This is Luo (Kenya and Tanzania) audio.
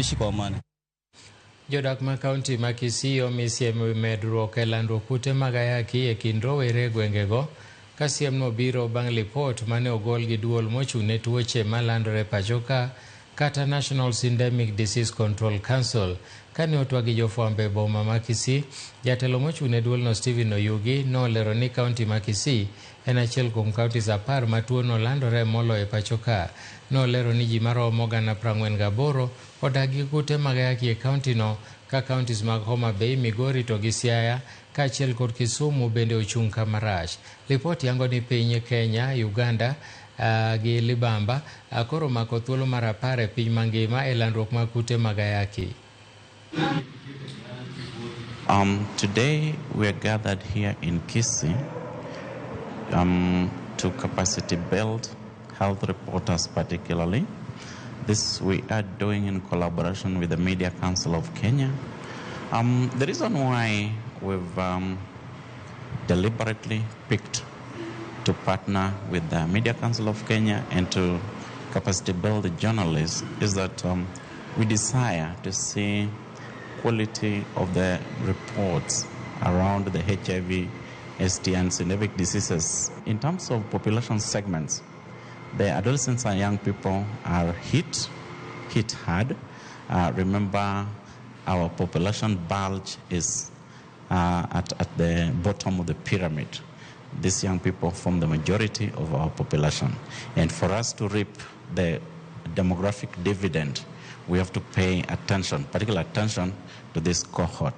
Tuishi kwa amani. Jodak ma kaunti ma Kisii omi siem ewi medruok e landruok kute mag ayaki e kind rowere e gwengego ka siemno biro bang' lipot mane ogol gi duol mochung' ne tuoche malandore pacho ka kata National Syndemic Disease Control Council. Kane otwak gi jofwambo e boma ma Kisii, jatelo mochung' ne duolno Stephen Oyugi nolero ni kaunti ma Kisii en achiel kuom counties 10 ma tuono landore moloyo e pacho ka. Nolero ni ji maromo 48,000 odak gi kute mag ayaki e kaunti no ka counties mag Homa Bay, Migori to gi Siaya kaachiel kod Kisumu bende ochung' kamarach. Lipot yango ni piny Kenya, Uganda gi Libamba koro omako thuolo mar 10 e piny mangima e landruok mag kute mag ayaki. Today we are gathered here in Kisii to capacity build health reporters particularly. This we are doing in collaboration with the Media Council of Kenya. The reason why we've deliberately picked to partner with the Media Council of Kenya and to capacity build the journalists is that we desire to see quality of the reports around the HIV, STI and syndemic diseases. In terms of population segments, the adolescents and young people are hit hard. Remember, our population bulge is at the bottom of the pyramid. These young people form the majority of our population. And for us to reap the demographic dividend, we have to pay attention, particular attention to this cohort.